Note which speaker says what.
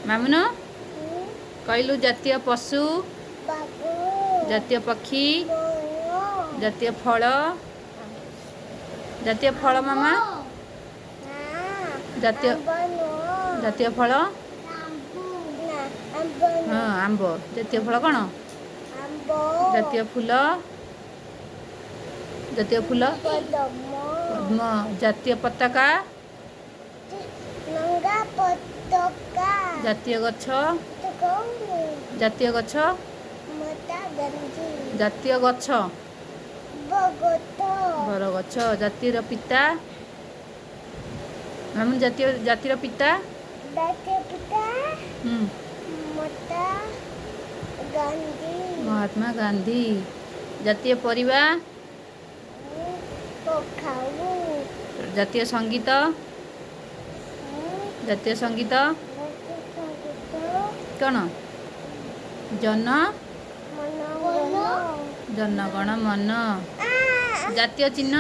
Speaker 1: ମାମୁନୁ, କହିଲୁ, ଜାତୀୟ ପଶୁ? ଜାତୀୟ ପକ୍ଷୀ? ଜାତୀୟ ଫଳ? ଜାତୀୟ ଫଳ ମାମା? ଜାତୀୟ ଫଳ? ହଁ, ଆମ୍ବ। ଜାତୀୟ ଫଳ କ'ଣ? ଜାତୀୟ ଫୁଲ? ଜାତୀୟ ଫୁଲ ପଦ୍ମ। ଜାତୀୟ ପତାକା?
Speaker 2: ପତାକା।
Speaker 1: ଜାତୀୟ ଗଛ? ଜାତୀୟ ଗଛ? ଜାତୀୟ ଗଛ? ବରଗଛ। ଜାତିର ପିତା ମାମୁଁ? ଜାତିର ପିତା? ହୁଁ।
Speaker 2: ଗାନ୍ଧୀ।
Speaker 1: ମହାତ୍ମା ଗାନ୍ଧୀ। ଜାତୀୟ ପରିବା?
Speaker 2: କଖାରୁ।
Speaker 1: ଜାତୀୟ ସଙ୍ଗୀତ? ଜାତୀୟ ସଙ୍ଗୀତ କ'ଣ? ଜନ ଜନଗଣ ମନ। ଜାତୀୟ ଚିହ୍ନ?